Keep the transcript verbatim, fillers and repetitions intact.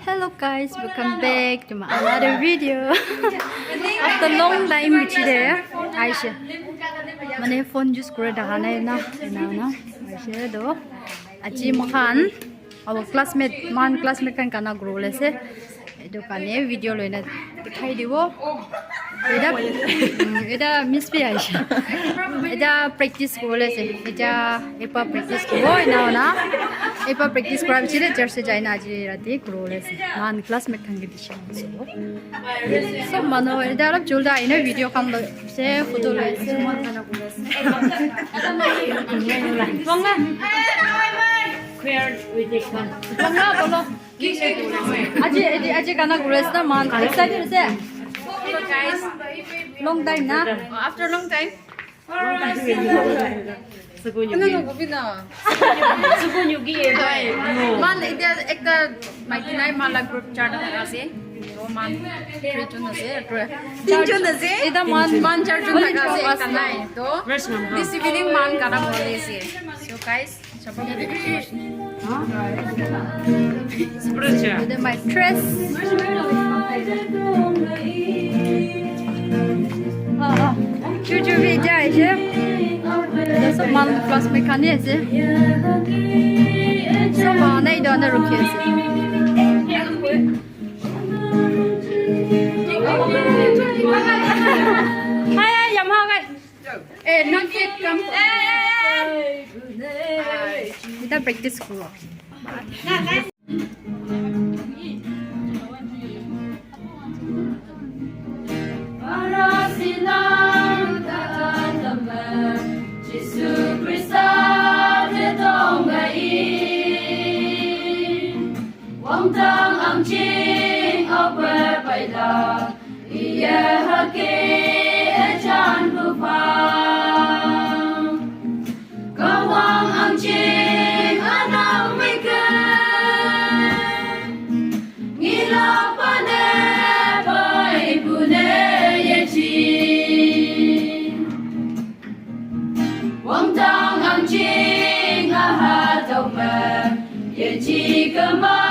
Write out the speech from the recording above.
Hello guys, welcome back to my another video. After long time bichi de aishe. Mane phone use kore daga nai na, na na. Aishe do. Aji moikhan our classmate, man classmate khan gana grow le se. Etu karne video loina dikhai dibo. Eta, mm, eta miss bi aishe. Eta practice kore le se. Eta epa practice kore na na. Epa practice kora bichire church se jaina aji rati kore le se. Man classmate khan ke dishe. So manu eta alap julda aina video khan lo se photo lo se. Manga. Queer with the fun. Manga bolo. Aji, aji, aji gana kore ase na man excited ase. Hello guys. Long time na. After long time. Suku nyugi. Suku nyugi. Man, etia ekta maiki nai, man la group charta thaka ase. To man three jon ase, tinjon ase. Eta man, man charjon thaka ase, ekta nai. To this evening man gana bole ase. So guys, With my dress. Ah, ah. Chuchu bi jai ase. Sob man classmate khan hi ase. Sob manu etu under rukhi ase. Hi, hi, Yamaha guy. Eh, not yet come. Kita practice ko. Jisu Krista te tong gai. Wang tang ang ching au pe pai la. Iya hake e chan bu pa. Kawang ang ching anang mike. Ngila pane pai pune ye chi. Wang tang ang ching aha tau me. Ye chi kama.